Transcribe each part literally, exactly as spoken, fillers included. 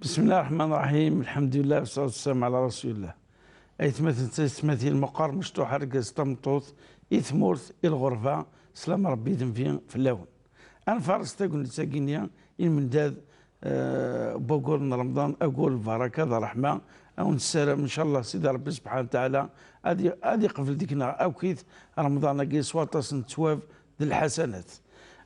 بسم الله الرحمن الرحيم. الحمد لله والصلاة والسلام على رسول الله. Aytmaten d taytmatin, meqqar mecṭuḥ, argaz tameṭṭut, i tmurt, i lɣerba, slam Ṛebbi d nnbi fell-awen. Ad nfaṛes tagnit-agi-nni i lmendad, eh, n waggur n Remḍan, aggur n lbaraka d ṛṛeḥma. Ad wen-nessaram, ncallah, Sidi Ṛebbi subḥanahu wa taɛala ad i-, ad iqbel deg-neɣ akkit Remḍan-agi s waṭas n ttwab d lḥasanat.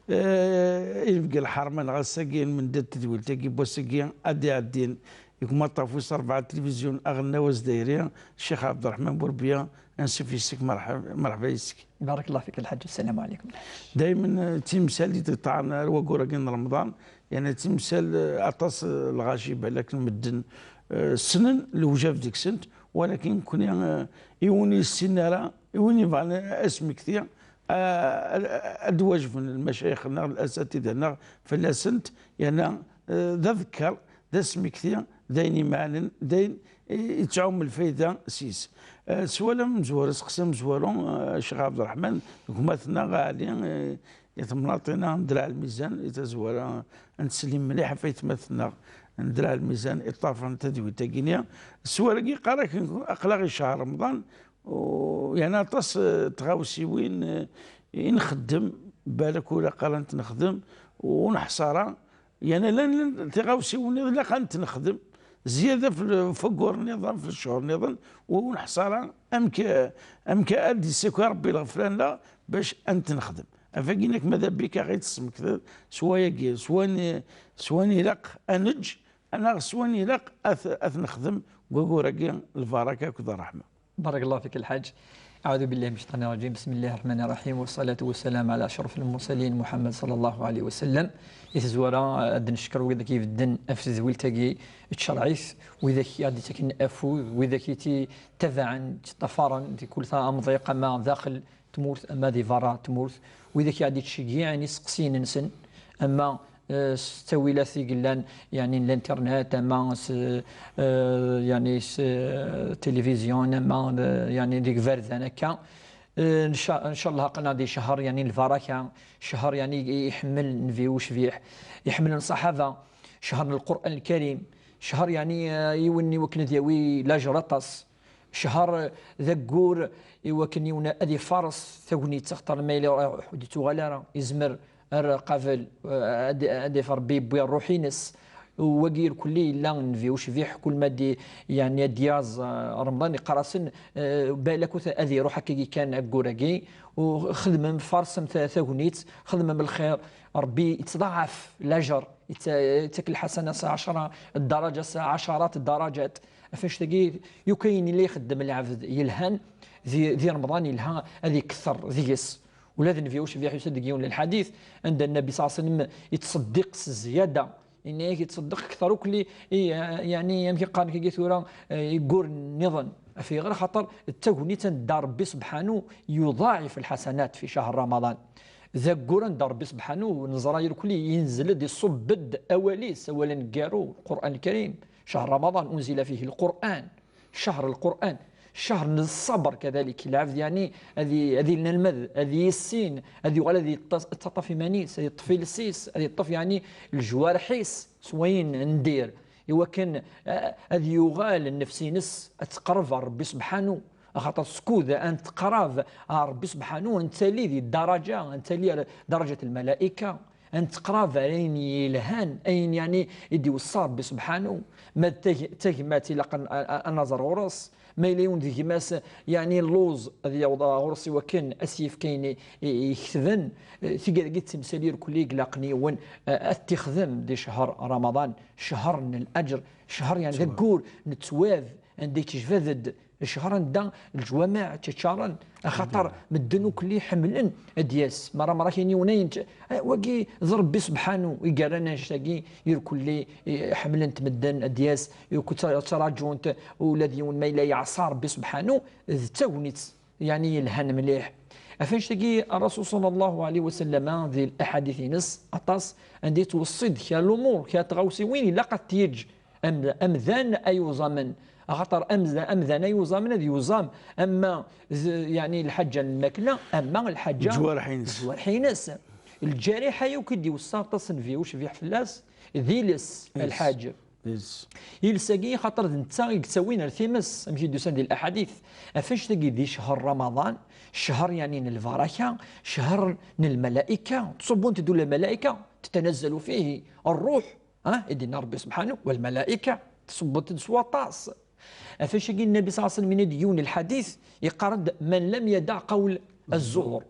Eh, ibegga lḥerma-nneɣ ass-agi, lmendad n tedwilt-agi n wass-agi, ad d-iɛeddin deg umaṭṭaf wis ṛebɛa n tilivizyu aɣelnaw azdayri, Ccix Ɛebderreḥman Burbiya, ansuf yes-k, merḥeb-, merḥba yes-k. بارك الله فيك الحاج، السلام عليكم. Daymen, eh, d timsal i d-iṭṭɛen ar waggur-agi n Remḍan, yerna d timsal, eh, aṭas, eh, lɣaci, balak medden, eh, ssnen lewjab deg-sent, walakin nekni, eh, i win ur yessinen ara, i win yebɣan asmekti, eh, ad, ad d-wajben lmacayix-nneɣ, lasatida-nneɣ fell-asent, yerna, eh, d adekkar, d asmekti, d ayen imeɛnen, d ayen i, yettɛum lfayda s-is. Eh, swal amezwaru, aseqsi amezwaru, eh, Ccix Ɛebderreḥman, gma-tneɣ Ɛli, eh, i temnaḍt-ina n Draɛ Lmizan, i tazwara, ad nsellem mliḥ ɣef aytmaten-nneɣ n Draɛ Lmizan, iṭṭafen tadwilt-agi-nni. Swal-agi yeqqar-ak, aql-aɣ i ccehṛ Remḍan, u, yerna aṭas, eh, n tɣawsiwin, eh, i nxeddem, balak ur ilaq ara ad nexdem, ur neḥṣa ara, yerna llan, llan tiɣawsiwin ilaq ad nexdem, zzyada f l-, f waggur nniḍen, f lecɣal nniḍen, ur neḥṣa ara amek, amek ad d-yessaki Ṛebbi lɣefran-nneɣ bac ad nexdem. Ɣef wagi-nni, ma d abik, aɣ-d-tesmektiḍ s wayagi, s wayen, s wayen ilaq ad neǧǧ, neɣ s wayen ilaq ad, ad nexdem deg waggur-agi n lbaraka akked ṛṛeḥma. بارك الله فيك الحاج. أعوذ بالله من الشيطان الرجيم. بسم الله الرحمن الرحيم. والصلاة والسلام على أشرف المرسلين محمد صلى الله عليه وسلم. I tazwara, ad d-neckeṛ wid akk ibedden ɣef tedwilt-agi tcerɛit, wid akk i aɣ-d-ittaken afud, wid akk i tt-ittabaɛen, tt-iṭṭafaren di kul ta-, amḍiq, ama daxel tmurt, ama di berra tmurt, wid akk i aɣ-d-ittceggiɛen iseqsiyen-nsen, ama eh, s ttawilat i yellan, yeɛni, n l'internet, ama s, eh, yeɛni, s, eh, tilivizyu, ama, eh, yeɛni, deg iberdan akka. Eh, nca-, ncallah aql-aɣ di ccher, yeɛni, n lbaraka, ccher, yeɛni, i-, iḥemmel Nnbi ucbiḥ, iḥemmel ṣṣaḥaba, ccher n Lqur'an Lkarim, ccher, yeɛni, eh, i win i wakken ad yawi lajer aṭas. Ccher d aggur i wakken yiwen ad ifaṛes tagnit, axaṭer ma yella ur d-ittuɣal ara, izmer ar qabel, eh, ad, ad iferbi, yewwi ṛṛuḥ-ines. Wagi irkelli yella Nnbi ucbiḥ, kul ma di, yeɛni, ad d-yaẓ, eh, Remḍan, iqqar-asen, eh, balak ur t-, ad iṛuḥ akkagi kan aggur-agi, u xedmem, faṛsem ta-, tagnit, xedmem lxir, Ṛebbi ittḍaɛaf lajer, itta-, ittak lḥasana s ɛecṛa, ddaraǧa s ɛecṛat ddaraǧat. Ɣef annect-agi, yukan ayen i la ixeddem lɛebd yelhan di, di Remḍan, yelha ad ikter deg-s. Ula d Nnbi ucbiḥ yusa-d deg yiwen n lḥadit, anda Nnabi ṣalla Llahu ɛalayhi wa sallam ittṣeddiq s zzyada. Yenna-yak ittṣeddiq kter akk li, i, yeɛni, amek i qqaren kagi tura, eh, igguren nniḍen. Ɣef ayɣer? Axaṭer d tagnit anda Ṛebbi sebḥanu yuḍaɛif lḥasanat fi cahr Ramaḍan. D aggur anda Ṛebbi sebḥanu, neẓra irkelli, yenzel-d, iṣubb-d awal-is, awal aneggaru, Lqur'an Lkarim. Cahr Ramaḍan unzila fihi Lqur'an. Cahr Lqur'an, cahr n ṣṣber kadalik. Lɛebd, yeɛni, ad i-, ad yelnalmed, ad yissin, ad yuɣal ad yeṭṭas-, yettaṭṭaf iman-is, ad yeṭṭef iles-is, ad yeṭṭef, yeɛni, leǧwareḥ-is s wayen n dir, i wakken, eh, ad yuɣal nnefs-ines ad teqreb ɣer Ṛebbi sebḥanu. Axaṭer skud ad nettqerrab ɣer Ṛebbi sebḥanu, ad nettali di ddaraǧa, ad nettali ar daraǧat lmalaika. Ad nettqerrab ar ayen yelhan, ayen, yeɛni, i d-iweṣṣa Ṛebbi sebḥanu. Ma d tag-, tagmat ilaq ad, ad, ad naẓer ɣur-s. Ma yella yiwen deg gma-s, yeɛni, lluẓ, ad yaweḍ ɣur-s i wakken ad s-yefk ayen i, i, i iketben. Eh, tigad-agi d timsal irkelli i ilaqen yiwen, eh, ad t-ixdem di ccher Ramaḍan, ccher n laǧer, ccher, yeɛni, d aggur n ttwab, anda yettjbad-d Ccher anda leǧwameɛ ttaččaren, axaṭer medden ukelli ḥemmlen ad d-yas. Mara, mara kini unayen tt-, eh, wagi d Ṛebbi sebḥanu i yerran annect-agi irkelli, eh, ḥemmlen-t medden ad d-yas, irku tt-, ttraǧun-t, ula d yiwen ma yella yeɛṣa Ṛebbi sebḥanu, d tagnit, yeɛni, yelhan mliḥ. Ɣef annect-agi, Ṛṛasul ṣalla Llahu ɛalayhi wa sallam, di laḥadit-ines, aṭas, anda yettweṣṣi-d kra lumuṛ, kra tɣawsiwin, ilaq ad t-yeǧǧ am-, amdan ay uẓamen. Axaṭer amza-, amdan ay uẓamen ad yuẓam, ama d, yeɛni, lḥaǧa n lmakla, ama lḥaǧa n leǧwareḥ-ines. Leǧwareḥ-ines. Lǧariḥa yakk i d-iweṣṣa aṭas Nnbi ucbiḥ fell-as, d iles, iles, lḥaǧ. Iles-agi, xaṭer d netta i yettawin ar times, amek i d-usan di laḥadit. Ɣef annect-agi di ccher Ramaḍan, ccher, yeɛni, n lbaraka, ccher n lmalayka, ttṣubbun-d lmalayka, تتنزل فيه الروح, ah, i d-yenna Ṛebbi subḥanahu, والملائكة, ttṣubbun-d s waṭas. Ɣef annect-agi, Nnbi ṣalla Llahu ɛalayhi wa sallam yenna-d yiwen n lḥadit, yeqqar-d: من لم يدع قول الزور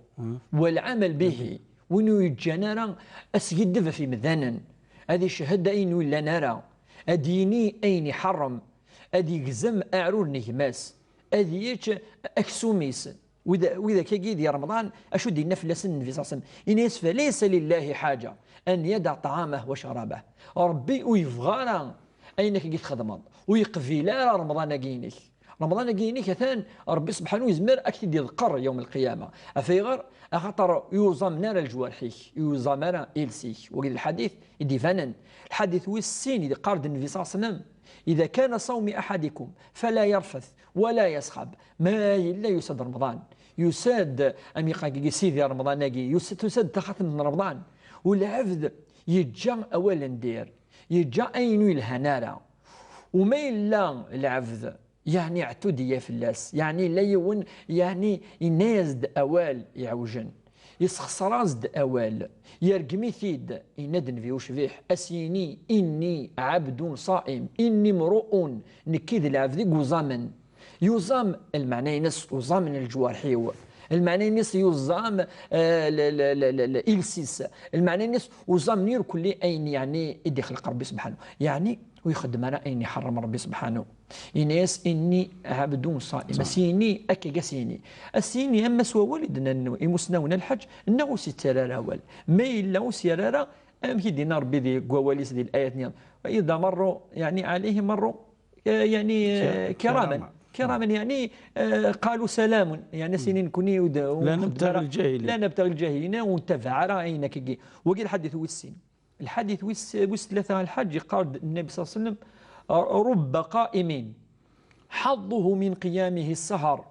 والعمل به, win ur yeǧǧan ara askiddeb ɣef yimdanen, ad icehhed ayen ur yellan ara, ad d-yini ayen iḥeṛṛem, ad yegzem aɛrur n gma-s, ad yečč aksum-is. Wid-, widak-agi di Remḍan, acu d-yenna fell-asen Nnbi ṣalla Llahu ɛalayhi wa sallam? Yenna-yas: فليس لله حاجة أن يدع طعامه وشرابه. Ṛebbi ur yebɣa ara ayen akka i txedmeḍ, ur yeqbil ara Remḍan-agi-inek. Remḍan-agi-inek, atan Ṛebbi subḥanahu yezmer ad k-t-id-iḍeqqer yawm lqiyama. Ɣef ayɣer? Axaṭer ur yuẓamen ara leǧwarḥ-ik, ur yuẓam ara iles-ik. Wagi d lḥadit i d-ibanen. Lḥadit wis sin i d-iqqar-d Nnbi ṣalla Llahu ɛalayhi wa sallam: إذا كان صوم أحدكم فلا يرفث ولا يصخب. Ma yella yusa-d Remḍan, yusa-d, am yeqqar-agi, Sidi Remḍan-agi, yusa-, tusa-d taxatemt n Remḍan, u lɛebd yeǧǧa awal n dir, yeǧǧa ayen ur yelhan ara. U ma yella lɛebd, yeɛni, ɛtudiyya fell-as, yeɛni, yella yiwen, yeɛni, yenna-yas-d awal iɛewjen, yessexṣer-as-d awal, yergem-it-id, yenna-d Nnbi ucbiḥ, a s-yini: إني عبد صائم، إني امرؤ, nekki d lɛebd i yuẓamen. Yuẓam, lmeɛna-ines uẓam n leǧwarḥ-iw, lmeɛna-ines yuẓam, eh, l-, l-, l-, l-, l-, iles-is, lmeɛna-ines uẓam n irkelli ayen, yeɛni, i d-ixleq Ṛebbi subḥanahu. Yeɛni, ur ixeddem ara ayen iḥeṛṛem Ṛebbi subḥanahu. Yenna-yas: إني عبد صائم. A s-yini, akka i a s-yini. A s-yini, ama s wawal i d-nnan imusnawen n lḥeǧ, neɣ ur s-yettarra ara awal. Ma yella ur s-yerra ara, amek i d-yenna Ṛebbi di, deg wawal-is di l-ayat-nni: وإذا مروا, yeɛni, عليه مروا, eh, yeɛni, eh, كراما. كراما. كراما، yeɛni, eh, قالوا سلام. Yeɛni, a s-yini, nekkni ur d-, ur لا نبتغي الجاهلين. لا نبتغي الجاهلين, ur ntabaɛ ara ayen akka-agi. Wagi lḥadit wis sin. Lḥadit wis, wis tlata, lḥaǧ, yeqqar-d Nnbi ṣalla Llahu ɛalayhi wa sallam: رب قائم حظه من قيامه السهر.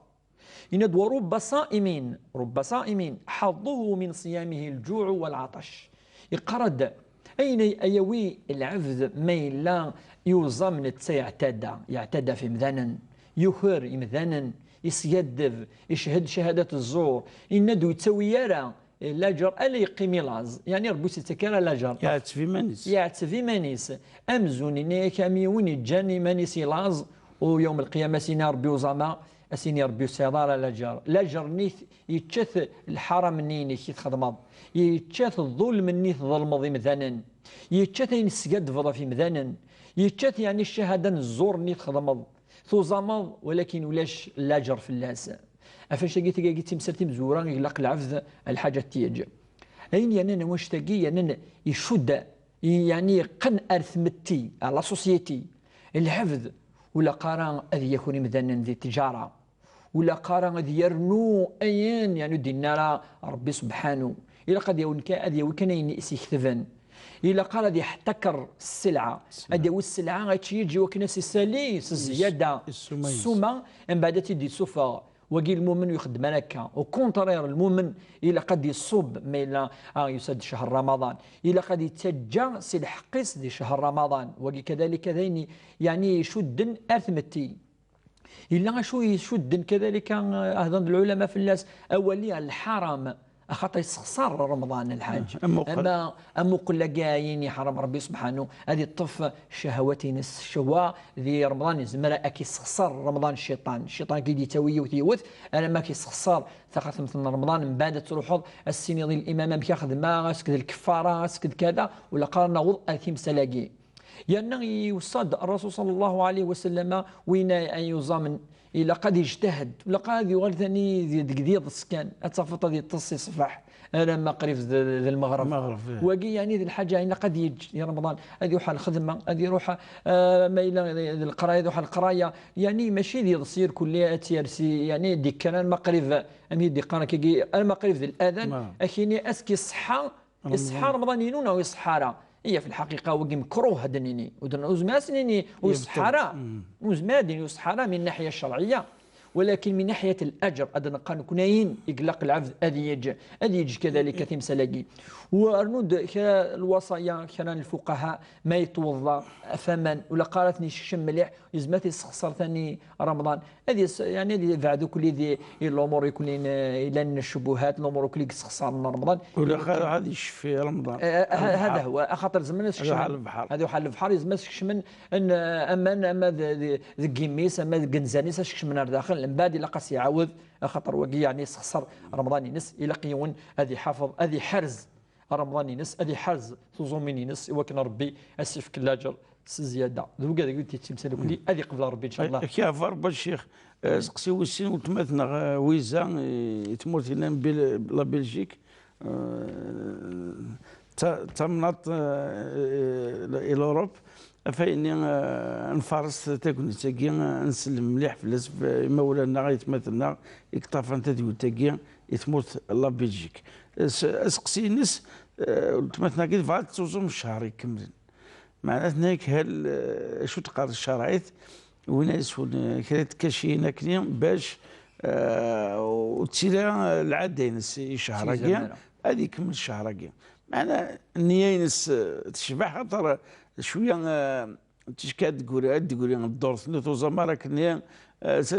Yenna-d: ورب صائم، رب صائم حظه من صيامه الجوع والعطش. Yeqqar-d, ayen ay, ay yawi lɛebd ma yella yuẓam netta yeɛtada, yeɛtada ɣef yimdanen, yuker imdanen, yeskaddeb, icehhed cahadat zzur, yenna-d ur yettawi ara laǧer, ala yeqqim i laẓ. Yeɛni Ṛebbi ur s-yettak ara laǧer. Yeɛteb iman-is. Yeɛteb iman-is. Amzun yenna-yak am yiwen yeǧǧan iman-is i laẓ, u yawm lqiyama a s-yini Ṛebbi uẓama, a s-yini Ṛebbi ur tesɛiḍ ara laǧer. Laǧer-nni t-, yečča-t lḥaram-nni-inek i txedmeḍ, yečča-t ḍulm-nni tḍelmeḍ imdanen, yečča-t ayen teskaddbeḍ ɣef imdanen, yečča-t, yeɛni, ccahada n zzur-nni txedmeḍ. Tuẓameḍ, walakin ulac laǧer fell-as. Ɣef wannect-agi, tagi d timsal timezwura i ilaq lɛebd lḥaǧa ad t-yeǧǧ. Ayen yernan wannect-agi, yernan icudd, yeɛni yeqqen ar tmetti, ar la société. Lɛebd ur ilaq ara ad yaker imdanen di ttjara. Ur ilaq ara ad yernu ayen, yeɛni, ur d-yenna ara Ṛebbi subḥanu. Ilaq ad yawi kan, ad yawi kan ayen i s-iketben. Ilaq ara ad yeḥtaker sselɛa. Sselɛa. Ad yawi sselɛa, ad tt-yeǧǧ i wakken ad s-isali s zzyada. Issuma-is. Ssuma, mbeɛd ad tt-id-issufeɣ. Wagi lmumen ur ixeddem ara akka. Au contraire, lmumen ilaq ad iṣubb ma yella, ah, yusa-d ccher Ramaḍan. Ilaq ad yettaǧǧa si lḥeqq-is di ccher Ramaḍan. Wagi kadalika d ayen, yeɛni, icudden ar tmetti. Yella acu icudden kadalika, eh, hdan-d lɛulama fell-as, awali lḥaram, axaṭer yessexṣar Remḍan, lḥaǧ. Ah, amuqel. Ama, amuqel-agi ayen iḥeṛṛem Ṛebbi subḥanu, ad iṭṭef ccahawat-ines. Ccehwa di Remḍan yezmer ad k-yessexṣer Remḍan cciṭan. Cciṭan ad k-id-yettawi yiwet yiwet, alamma ad k-yessexṣer taxatemt n Remḍan, mbeɛd ad truḥeḍ ad s-tiniḍ i limam amek a xedmeɣ, asked lkeffara, asked kada, u ilaq ara naweḍ ar timsal-agi. Yerna iweṣṣa-d Ṛṛasul ṣalla Llahu ɛalayhi wa sallam, win ay, ay yuẓamen, ilaq ad yejtahed, ilaq ad yuɣal tani di, deg, d iḍes kan, ad tafeḍ ad yeṭṭes si ṣṣbeḥ alamma qrib d, d lmeɣreb. Lmeɣreb, eh. Wagi, yeɛni, d lḥaǧa ilaq ad yeǧǧ di Remḍan, ad iruḥ ar lxedma, ad iruḥ, eh, ma yella d, d leqraya, ad iruḥ ar leqraya. Yeɛni, mačči d iḍes irkelli ad tt-yers, yeɛni, d-ikkan alamma qrib, amek i d-iqqar akkagi, alamma qrib d ladan, ad k-yini ass-ki ṣṣeḥḥa, Remḍan. Iṣeḥḥa Remḍan-inu neɣ ur iṣeḥḥa ara? Iya, fi lḥaqiqa, wagi mekruh ad d-nini. Ur d-, ur nezmir ad s-nini ur iṣeḥḥa ara. Mm. Ur nezmir ad d-nini ur iṣeḥḥa ara, min naḥya ccerɛiyya. ولكن من ناحية الأجر، ad neqqar nekni ayen i ilaq lɛebd ad yeǧǧ, ad yeǧǧ كذلك timsal-agi. Wernu-d kra lwaṣaya, kra n lfuqaha, ma yettweḍḍa ɣef waman, ur ilaq ara ad ten-yessekcem mliḥ, yezmer ad yessexṣer tani Remḍan. Ad yes-, يعني ad yebɛed ukli di, i lumuṛ iknin, eh, ilan n ccubuhat, lumuṛ ukli yessexṣaren Remḍan. Ur ilaq ara ad yecfi Remḍan. Eh, eh, ha-, هذا هو, axaṭer zemren ad يروح على البحر. هذا يروح على البحر, yezmer ad skecmen n, eh, aman, ama d, d, deg imi-s, ama deg inzan-is, ad skecmen ar daxel. Mbeɛd ilaq ad s-iɛawed, axaṭer wagi, يعني, yessexṣer Remḍan-ines. Ilaq yiwen ad iḥafeḍ, ad iḥerz Remḍan-ines, ad iḥerz tuẓumin-ines, i wakken Rebbi ad s-yefk laǧer s zzyada. D wigad i d-yettimsal ukli, ad iqbel Rebbi, إن شاء الله. Ak-, ak-, yeɛfu Rebbi a Ccix. Eh, seqsi wis sin, weltma-tneɣ, eh, Wiza, eh, i tmurt-nni n Bil-, la Belgique, eh, ta-, tamnaḍt, eh, i l'Europe, af ayenni, eh, nfares tagnit-agi, eh, nsellem mliḥ fell-as, f-, imawlan-nneɣ, aytmaten-nneɣ, i yeṭṭafen tadwilt-agi i tmurt la Belgique. As-, aseqsi-ines, eh, weltma-tneɣ-agi tebɣa ad tuẓum ccher ikemlen. Meɛna tenna-yak hal, eh, acu teqqar tcerɛit, win ara yeswen, eh, kra n tkaciyin akkenni bac, eh, ur ttili, eh, lɛada-ines i ccher-agi, ad ikemmel ccher-agi. Meɛna nniya-ines, eh, tecbeḥ, xaṭer cwiya, eh, ticki ad d-tegri, ad d-tegri ddurt-nni, tuẓam ara akkenni, eh, s-,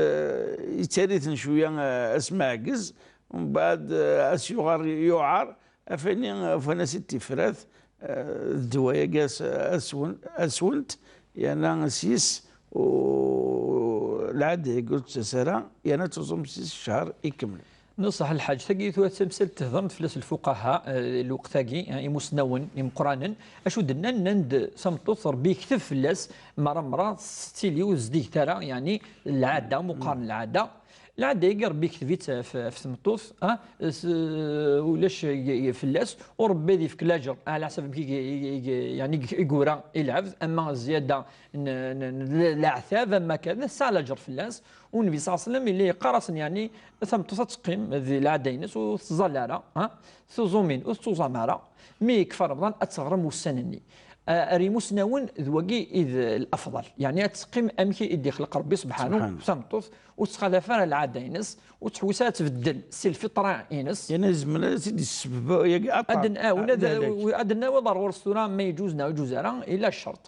yettali-ten cwiya, eh, asmeɛgez, mbeɛd, eh, ad s-yuɣal yuɛer, Afani, ufan-as-id tifrat, eh, d ddwa-agi as-, aswen-, aswent, yerna s yis, u-, lɛada-agi ur d-tettas ara, yerna ad tuẓum s yis ccher ikemlen. Neṣṣeḥ lḥaǧ, tagi tura d tamsalt tehḍer-d fell-as lfuqaha, eh, lweqt-agi, eh, imusnawen imeqqranen. Acu d-nnan? Nnan-d tameṭṭut Rebbi yekteb fell-as, mara mra tettili ur zdiget ara, yeɛni lɛada, muqar n lɛada. Lɛada-agi Rebbi yekteb-itt ɣef, ɣef tmeṭṭut, ah, s-, ulac i, i, fell-as, u Rebbi ad yefk laǧer, ɛla ḥsab amek i, i, i, yeɛni i, i yura i lɛebd, ama zzyada n, n, n leɛtab, ama kan, tesɛa laǧer fell-as. U Nnbi ṣalla Llahu ɛalayhi wa sallam yella yeqqar-asen, yeɛni, tameṭṭut ad teqqim di lɛada-ines, ur tettẓalla ara, ah, tuẓumin, ur tettuẓam ara. Mi yekfa Remḍan, ad teɣrem ussan-nni. A-, ar imusnawen, d wagi i d lafḍal. Yeɛni ad teqqim amek i d-ixleq Rebbi subḥanu, subḥanu, tameṭṭut, ur tettxalaf ara lɛada-ines, ur tettḥewwis ara ad tbeddel si lfiṭra-ines. Yerna yezmer ad tt-id-yessebba yagi aṭṭan. Ad n-, ah, win ad, ad d-nawi ar ɣur-s tura ma yeǧuz neɣ ur yeǧuz ara, ila ccerṭ.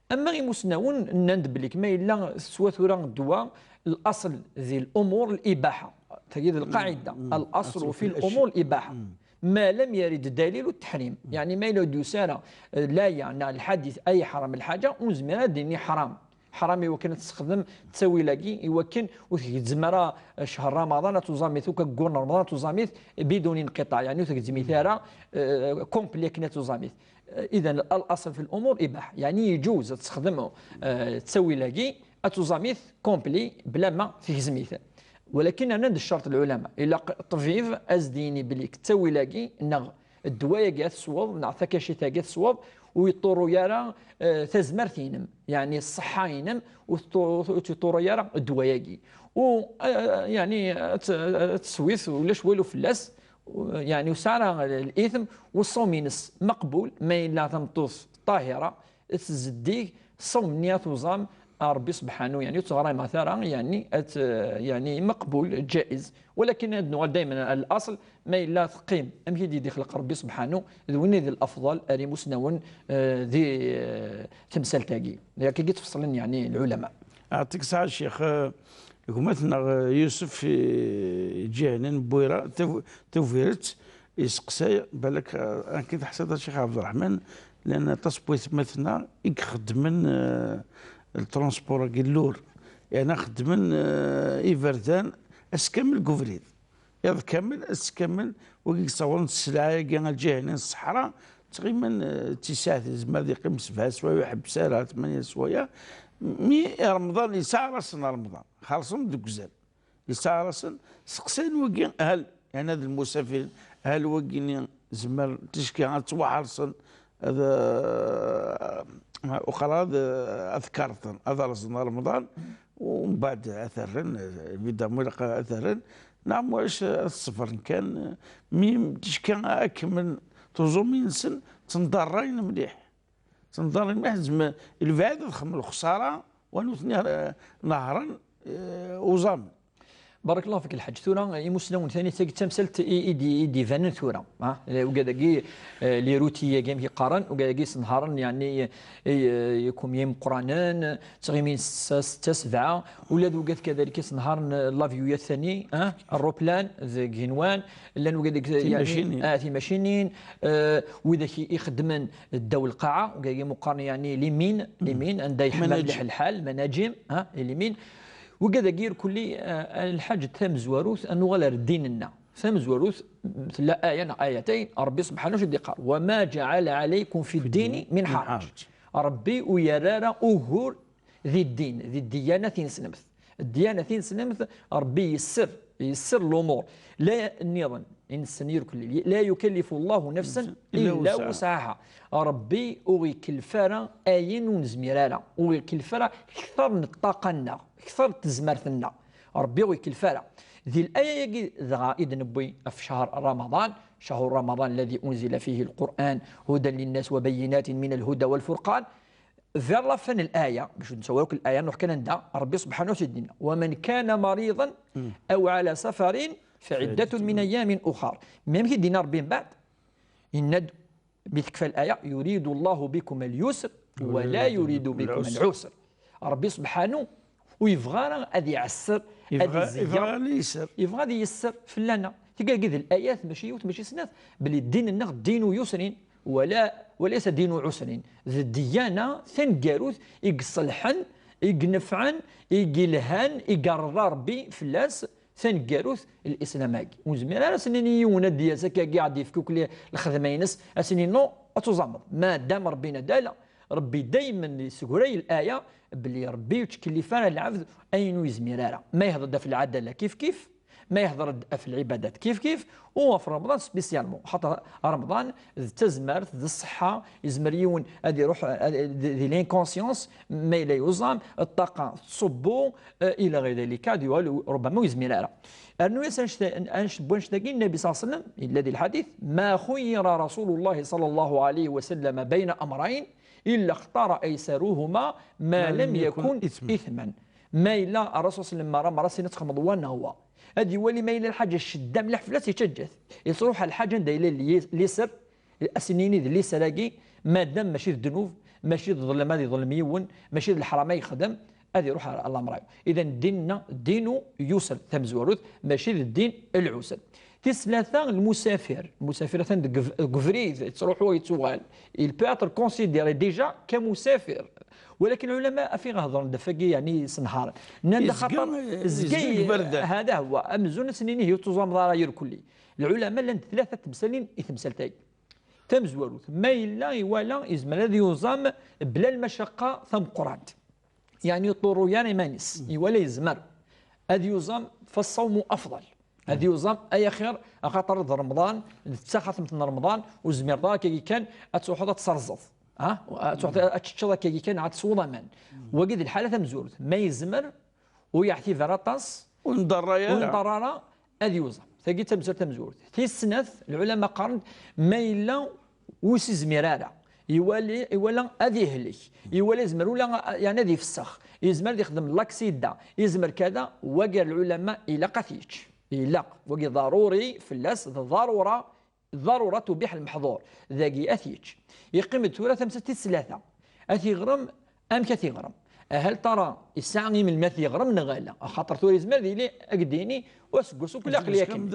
Ama imusnawen nnan-d belli ma yella teswa tura ddwa, laṣel di l'umur l'ibaḥa. Tagi d lqaɛida. Laṣel fi l'umur l'ibaḥa. Ma lam yarid dalil ttaḥrim. Yeɛni ma yella ur d-yusi ara, eh, laya neɣ lḥadit ay yeḥrem lḥaǧa, ur nezmir ara ad d-nini ḥram. Ḥram i wakken ad tessexdem ttawil-agi, i wakken ur tgezzem ara, eh, ccher Ramaḍan ad tuẓamit, akk aggur n Remḍan ad tuẓamit bidun inqiṭaɛ, yeɛni ur tgezzem-it ara, eh, complet akken ad tuẓamit. Eh, idan, al-asl fi l'umur ibaḥa, yeɛni yeǧuz ad tessexdem, eh, ttawil-agi, ad tuẓamit complet bla ma tgezzem-it. Walakin rnan-d ccerṭ lɛulama, ilaq ṭṭbib ad s-d-yini belli ttawil-agi neɣ ddwa-agi ad tesweḍ, neɣ takacit-agi ad tesweḍ, ur yeṭṭuru ara, eh, tazmert-inem, yeɛni ṣṣeḥḥa-inem, ur teṭṭu-, ur tt-yeṭṭuru ara ddwa-agi. U, eh, yeɛni ad t-, ad teswit, ulac walu fell-as, u, yeɛni ur tesɛi ara l-ithm, u ṣṣawm-ines maqbul, ma yella tameṭṭut ṭahira, tezzeddig, ṣṣawm-nni ad tuẓam ar Rebbi subḥanu, yeɛni ur teɣrimt ara, yeɛni ad t-, yeɛni maqbul, ǧaiz. Walakin ad nuɣal daymen al-asl, ma yella teqqim amek i d-ixleq Rebbi subḥanu, d win i d lafḍal ar imusnawen, eh, di, eh, temsalt-agi. Yak-agi ttfeṣlen, yeɛni, lɛulama. Yeɛṭik ṣṣeḥḥa a Ccix, eh, gma-tneɣ, eh, Yusef, eh, Ǧihni n Bwira, Tav-, Tubiret, yesteqsay, balak, eh, akken teḥṣiḍ a Ccix Ɛebderreḥman, llan aṭas n waytmaten-a i ixeddmen, eh, le transport-agi n lur. Yeɛni xeddmen, eh, iberdan ass kamel deg ubrid. Iḍ kamel, ass kamel, wagi yessawḍen sselɛa-agi a Ǧihni n ṣṣeḥra, ttɣimen, eh, d tisaɛet, yezmer ad yeqqim sebɛa swayeɛ, ur iḥebbes ara, tmanya swayeɛ. Mi Remḍan, yesɛa rasen Remḍan, xerṣen deg uzal. Yesɛa rasen, seqsayen wagi, hal, yeɛni ad lmusafirin, hal wagi-nni zemren ticki ad ttwaḥerṣen, ad, eh, uqal ad, eh, ad kerṭen, ad rẓen Remḍan, u mbeɛd ad t-rren, eh, évidemment ilaq ad t-rren, neɣ ma ulac ad ṣebren kan, mi ticki ad kemmlen tuẓumin-nsen, ttnḍarrayen mliḥ. Ttnḍarrayen mliḥ, zem-, lebɛid ad xedmen lexsara, wa nutni, eh, nehṛen, eh, uẓamen. Barakallahu fik, Lḥaǧ. Tura, imusnawen tani, tagi d tamsalt i, i d-, i d-ibanen tura, ha? Ugad-agi, eh, les routiers-agi, amek i qqaren, ugad-agi senharen, yani, eh, eh, kumya imeqqranen, ttɣimin setta, setta, sebɛa, ula d ugad kadalik senharen, eh, l'avion-yat tani, ha? Ṛṛuplan, deg igenwan, llan ugad-agi, yani, timacinin. Ah, timacinin, eh, widak i, ixeddmen ddaw lqaɛa, ugad-agi meqqaren, yani, les mines, les mines, anda yeḥma mlaleḥ lḥal, manajim, ha? Les mines. Wigad-agi irkelli, eh, Lḥaǧ, tamezwarut, ad nuɣal ar ddin-nneɣ. Tamezwarut, tella aya neɣ ayatayn, Ṛebbi subḥanahu wa taɛala d-iqqar: "Wa ma ǧeɛala ɛalaykum fi ddini min ḥaraǧ." Ṛebbi ur yerra ara ugur di ddin, di ddiyana tineslemt. Ddiyana tineslemt, Ṛebbi yesser, yesser lumuṛ. La nniḍen, insen irkelli, la yukallifu Llahu nafsan illa wusɛaha. Ṛebbi ur ikellef ara ayen ur nezmir ara, ur ikellef ara kter n ṭṭaqa-nneɣ, kter n tezmert-nneɣ. Ṛebbi ur ikellef ara. Di laya-agi dɣa i d-newwi ɣef ccher Ramaḍan, شهر رمضان الذي أنزل فيه القرآن هدى للناس وبينات من الهدى والفرقان. Vers la fin n laya, bac ur d-nsawi akk laya, nruḥ kan anda Ṛebbi subḥanahu wa taɛala yenna: "ومن كان مريضا أو على سفر فعدة من أيام أخر." Même ki d-yenna Ṛebbi mbeɛd, yenna-d mi tekfa laya: "يريد الله بكم اليسر ولا يريد بكم العسر." Ṛebbi subḥanahu ur yebɣa ara ad iɛesser, ad izeyyeɣ. Yebɣa ad yesser fell-aneɣ. Tigagi d layat, mačči yiwet, mačči snat, belli ddin-nneɣ ddin yusrin, wala, وليس دين عسر. D ddiyana taneggarut i iṣelḥen, i inefɛen, i yelhan, i yerḍa Ṛebbi fell-as, taneggarut, Lislam-agi. Ur nezmir ara ad s-nini yiwen ad d-yas akkagi ad d-yefk akk lxedma-ines, ad s-nini: "Non, ad tuẓameḍ." Ma dam Ṛebbi yenna-d ala, Ṛebbi daymen yessegray laya belli Ṛebbi ur yettkellif ara lɛebd ayen ur yezmir ara. Ma yehḍer-d ɣef lɛadala kif kif, ma yehḍer-d ɣef lɛibadat kif kif, u ɣef Remḍan spécialement. Xaṭer Remḍan d tazmert, d ṣṣeḥḥa, yezmer yiwen ad iruḥ, ad, di, di l'inconscience, ma yella yuẓam, ṭṭaqa tṣubbu, eh, ila ɣir dalika, ad yuɣal, rubbama ur yezmir ara. Rnu-yas annect-, annect-, n wannect-agi, Nnabi صلى الله عليه وسلم, yella di lḥadit: "ما خير رسول الله صلى الله عليه وسلم بين أمرين إلا اختار أيسرهما ما لم يكن إثما." Ma yella Ṛṛasul صلى الله عليه وسلم, mara, mara sin ad txedmeḍ wa neɣ wa, ad iwali ma yella lḥaǧa tcedda mliḥ fell-as, yettaǧǧa-t. Yettruḥ ɣer lḥaǧa anda yella li-, liser, ad s-nini d liser-agi, madam mačči d ddnub, mačči d ḍlem ad iḍlem yiwen, mačči d leḥram ad yexdem, ad iruḥ ɣer lamra-yu. Idan, ddin-nneɣ, ddin-u yusr, tamezwarut, mačči d ddin n lɛusr. Tis tlata, lmusafir. Lmusafir atan deg, deg ubrid, yettruḥu, yettuɣal. Il peut être considéré déjà comme musafir. Walakin lɛulama af i ɣ-hedren-d ɣef wagi, yeɛni, s nnhar. Nnan-d: "Axaṭer yezga, yezga deg iberdan." Hada huwa. Amzun ad s-nini ur tuẓameḍ ara irkelli. Lɛulama llan-d tlata temsalin i temsalt-agi. Tamezwarut, ma yella iwala yezmer ad yuẓam bla lmacaqqa tameqqrant. Yeɛni ur iḍurru ara iman-is. Iwala yezmer ad yuẓam, فالصوم أفضل. Ad yuẓam ay axir, axaṭer d Remḍan, d taxatemt n Remḍan, ur tezmireḍ ara akkagi kan ad truḥeḍ ad tserẓeḍ. Ha? Ad truḥeḍ ad teččeḍ akkagi kan, ad tesweḍ aman. Wagi d lḥala tamezwarut. Ma yezmer, ur yeɛtib ara aṭas, ur nḍerra ara, ad yuẓam. Tagi d tamsalt tamezwarut. Tis snat, lɛulama qqaren-d, ma yella ur s-izmir ara, iwali, iwala ad ihlek, iwala yezmer ula, yeɛni, ad ifessex, yezmer ad ixdem laksida, yezmer kada, wagi lɛulama ilaq ad t-yečč. Ilaq. Wagi ḍaruri fell-as, d ḍarura, ḍarura tubiḥ lmeḥḍur. Dagi ad t-yečč. Yeqqim-d tura tamsalt tis tlata. Ad t-iɣrem. Amek ad t-iɣrem? Ahal tara yesɛa imelmi ad t-iɣrem neɣ ala? Axaṭer tura yezmer ad yili ad k-d-yini aseggas akk aql-i akken.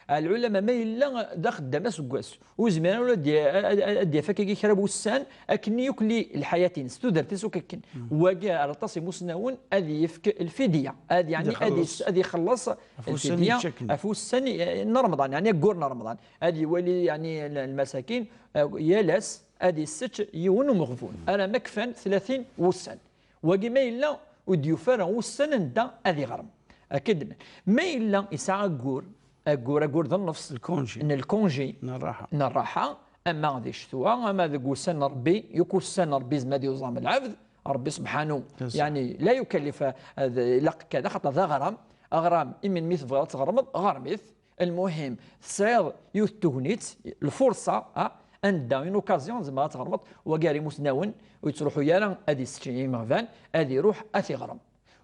Lɛulama ma yella d axeddam aseggas, ur yezmir ara ad d-, ad, ad, ad d-yaf akkagi kra n wussan, akken akk lḥayat-ines, tudert-is akk akken. Wagi ar aṭas imusnawen ad yefk lfidya, ad, yeɛni, ad ixelleṣ lfidya ɣef wussan, eh, n Remḍan, yeɛni aggur n Remḍan. Ad iwali, yeɛni, l-, lmasakin, eh, yal ass ad issečč yiwen umeɣbun, arma kfan tlatin wussan. Wagi ma yella ur d-yufi ara ussan anda ad iɣrem. Akka i d-nnan. Ma yella yesɛa aggur, aggur, aggur d nnefs, n lkunji, n ṛṛaḥa, ama di ccetwa, ama deg wussan n Ṛebbi, yakk ussan n Ṛebbi yezmer ad yuẓam lɛebd, Ṛebbi subḥanu, yeɛni, la yukallif, ad, ilaq kada, xaṭer d aɣram, aɣram, imin mi tebɣiḍ ad tɣermeḍ, ɣrem-it. Lmuhim, tesɛiḍ yiwet n tegnit, lfurṣa, ha, anda, une occasion, tzemreḍ ad tɣermeḍ, wagi ar imusnawen, ur yettruḥu ara ad issečč imeɣban, ad iruḥ ad t-iɣrem.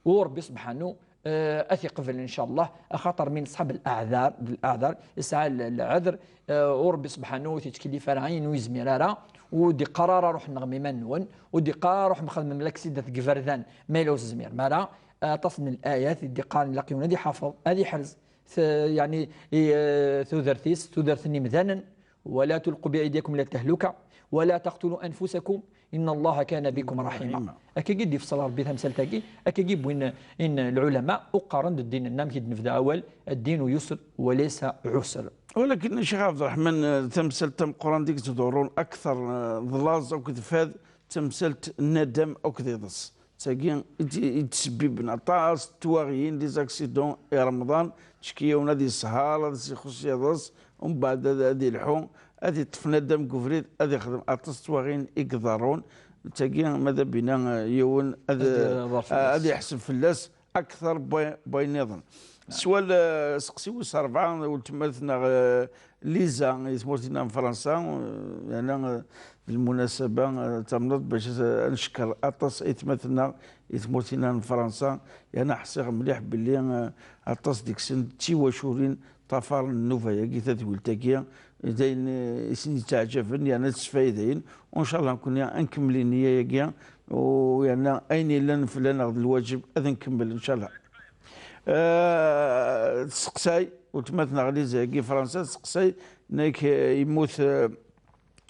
U Ṛebbi subḥanu Eh, ad t-iqbel, ncallah, axaṭer min ṣḥab leɛḍar, d leɛḍar, yesɛa l-, leɛḍr, eh, u Ṛebbi subḥanu ur t-yettkellif ara ayen ur yezmir ara, ur d-iqqar ara ruḥ nneɣm iman-nwen, ur d-iqqar ara ruḥ mxedmem laksida deg iberdan, ma yella ur tezmirem ara. Aṭas n layat i d-iqqaren ilaq yiwen ad iḥafeḍ, ad iḥrez, t-, yeɛni, i, eh, tudert-is, tudert n yimdanen, ولا تلقوا بأيديكم إلى التهلكة ولا تقتلوا أنفسكم إن الله كان بكم رحيما. Akkagi i d-ifṣel Ṛebbi tamsalt-agi, akkagi i wwin in lɛulama, u qqaren-d ddin-nneɣ, amek i d-nebda awal, الدين يسر وليس عسر. Walakin, Ccix Ɛebderreḥman, eh, tamsalt tameqqrant i yettḍurrun akteṛ, eh, d laẓ akked fad, d tamsalt n nadam akked iḍes. D tagi i d-, i d-ttsebbibben aṭas n twaɣiyin, des accidents i Remḍan, ttcekkiyawen ad yesher, ad s-ixuṣ yiḍes, umbeɛd ad, ad ilḥu, ad iṭṭef nadam deg ubrid, ad ixdem aṭas n twaɣiyin i iḍerrun. D tagi ma d abina, eh, yiwen ad, ad iḍer fell-as, ad iḥseb fell-as akteṛ n way-, n wayen niḍen. Swal, eh, seqsi wis ṛebɛa, weltma-tneɣ, eh, Liza, i tmurt-inna n Fransa, eh, yerna, eh, d lmunasaba, eh, tamneḍ bac ad, ad ncekker aṭas aytmaten-nneɣ i tmurt-inna n Fransa, yerna ḥṣiɣ mliḥ belli, eh, aṭas deg-sen d tiwaculin ṭṭafaren nnuba-agi, tadwilt-agi, d ayen, eh, i sen-yettaɛǧaben, yerna d sfaydayen, u ncallah nekkni ad nkemmel nniya-agi, u yerna ayen yellan fell-aneɣ d lwaǧeb ad nkemmel, ncallah. Eh, tseqsay, weltma-tneɣ Liza-agi Fransa, tseqsay, nek, eh, yemmut, eh,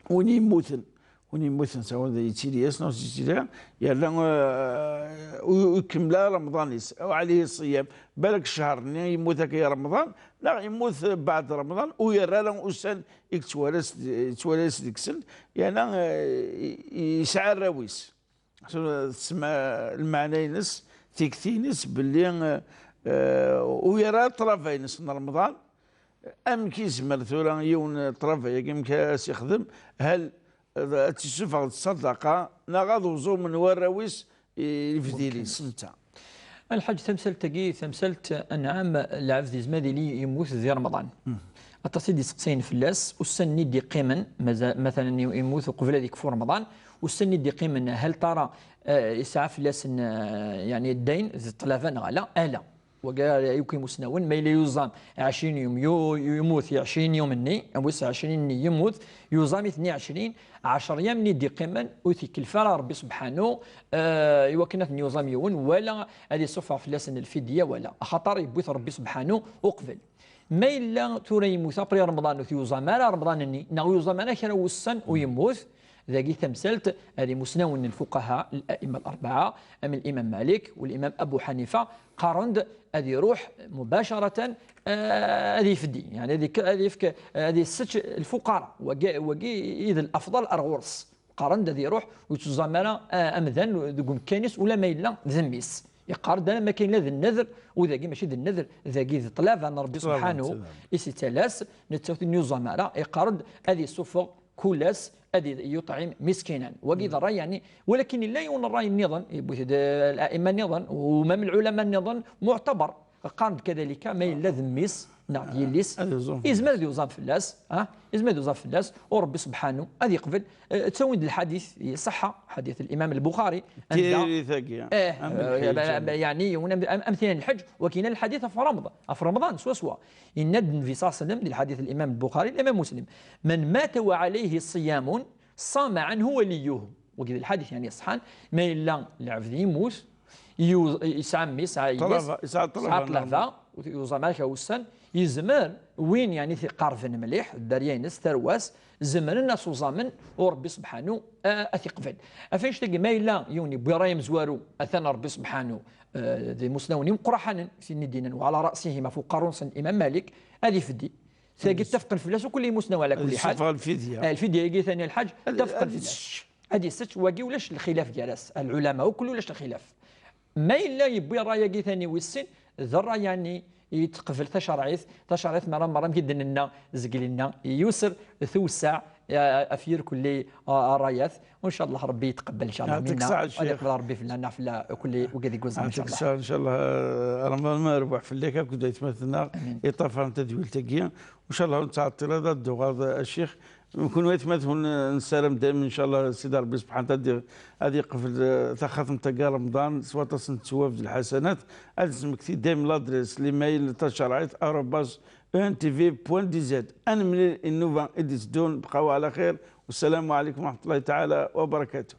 win yemmuten, win yemmuten, sawa d yettili-as, neɣ ur yettili ara, yerna, eh, ur, ur ikemmel ara Remḍan-is, aw ɛalayhi ṣṣiyam, balak ccher-nni yemmut akka i Remḍan, neɣ yemmut, eh, beɛd Remḍan, ur yerra ara ussan i yettwali-as, yettwali-as deg-sen, yerna, eh, i, i, yesɛa arraw-is. Tesma lmeɛna-ines, tikti-ines belli, eh, eh, ur yerra ara ṭṭlaba-ines n Remḍan. Amek izmer tura yiwen ṭṭlaba-agi, amek ad s-ixdem? Hal, eh, ad tt-issufeɣ d ṣṣadaqa, neɣ ad uẓumen warraw-is i lefdil-is netta? A Lḥaǧ, tamsalt-agi, tamsalt, anɛam, lɛebd izmer ad yili yemmut di Remḍan. Aṭas i d-iseqsayen fell-as, ussan-nni d-iqqimen, maza-, matalan, yemmut uqbel ad yekfu Remḍan, ussan-nni d-iqqimen, hal tara, eh, yesɛa fell-asen, eh, yeɛni, ddayn d ṭṭlaba neɣ ala? Ala. Wagi ara yakk imusnawen, ma yella yuẓam ɛecrin yum, yu-, yemmut i ɛecrin yum-nni, wis ɛecrin-nni yemmut, yuẓam-iten i ɛecrin, ɛecr yam-nni d-iqqimen, ur t-ikellef ara Ṛebbi subḥanu, eh, i wakken ad ten-yuẓam yiwen, wala ad isuffeɣ fell-asen lfidya, wala. Axaṭer yewwi-t Ṛebbi subḥanu uqbel. Ma yella tura yemmut après Remḍan ur t-yuẓam ara Remḍan-nni, neɣ ur yuẓam ara kra n wussan u yemmut, dagi tamsalt, ad imusnawen n lfuqaha, al-a'imma al-arba'a, am l'imam Malik, u l'imam Abu Ḥanifa, qqaren-d ad iruḥ mubacaratan, eh, ad ifdi, yeɛni ad ik-, ad ifk, ad issečč lfuqara. Wagi, wagi i d l'afḍal ar ɣur-s. Qqaren-d ad iruḥ ur yettuẓam ara, eh, amdan deg umkan-is, ula ma yella d mmi-s. Yeqqar-d alamma kan yella d nnedr, u dagi mačči d nnedr, dagi d ṭṭlaba n Ṛebbi subḥanu, i s-yettalas, netta ur t-yuẓam ara, yeqqar-d ad isuffeɣ kul ass ad yuṭɛim miskinan. Wagi d ṛṛay, yeɛni, walakin yella yiwen ṛṛay nniḍen, yewwi-t-id, eh, l'a'imma nniḍen, u même lɛulama nniḍen, muɛtabar. Qqaren-d kadalika, ma yella d mmi-s neɣ d yelli-s, ad yuẓam fell-as. Yezmer ad yuẓam fell-as, ah, yezmer ad yuẓam fell-as, u Ṛebbi subḥanu ad yeqbel. Eh, ttawin-d lḥadit iṣeḥḥa, ḥadit l'imam al-Buxari, anda, tiririt-agi, eh, am eh, lḥiǧ, eh, yeɛni, yiwen am, am, am tin n lḥeǧ, wagi lḥadit ɣef Remḍan, ɣef Remḍan swaswa. Yenna-d Nnbi ṣalla Llahu ɛalayhi wa sallam di lḥadit l'imam al-Buxari, l'imam Muslim: من مات وعليه صيام صام عنه وليه. Wagi d lḥadit, yeɛni, ṣeḥḥan, ma yella lɛebd yemmut, yu-, yesɛa mmi, yesɛa yelli-s, ṭṭlaba, yesɛa ṭṭlaba, yesɛa ṭṭlaba, ur yuẓam ara kra n wussan, yezmer win, yeɛni, t-iqerben mliḥ, dderya-ines, tarwa-s, zemren ad s-uẓamen, u Ṛebbi subḥanu, a, ad t-iqbel. Ɣef annect-agi, ma yella yiwen yewwi ṛṛay amezwaru, atan Ṛebbi subḥanu, eh, d imusnawen imeqqraḥanen, sin i d-yennan, وعلى رأسهم, ɣef uqerru-nsen, Imam Malik, ad ifdi. Tagi ttafqen fell-as akk imusnawen ɛla kulli ḥal. Ad yessufeɣ lfidya. Eh, lfidya-agi tani a Lḥaǧ, ad, ttafqen fell-as. Ad yessečč. Ad yessečč, wagi ulac lxilaf gar-as. Lɛulama akk ulac lxilaf. Ma yella yewwi ṛṛay-agi tani wis sin, d ṛṛay-ani i teqbel tacerɛit, tacerɛit merra merra, amek i d-nenna, zegl-inna, yusr, tewseɛ, eh, ɣef yirkelli, eh, ṛṛayat. Ncallah Ṛebbi yetqebbel, ncallah, minna, ad yeqbel Ṛebbi fell-aneɣ, fell-a kulli wigad i yuẓam, ncallah. Ncallah, eh, Remḍan ma yerbeḥ fell-ak akked aytmaten-nneɣ, iṭṭafaren tadwilt-agi. Ncallah ur nettɛeṭṭil ara ad d-tuɣaleḍ, a Ccix, Kunwi atmaten, nessaram dayem, incallah, Sidi Ṛebbi subḥanahu ad ad yeqbel, eh, taxatemt-agi n Remḍan s waṭas n ttwab d lḥasanat. Ad nesmekti dayem l'adresse, l'email, tacerɛit arobase E N T V point D Z. Ad nemlil i nnuba i d-iteddun, bqaw ɛla xir. Wassalamu ɛalaykum wa raḥmatullahi taɛala wa barakatuh.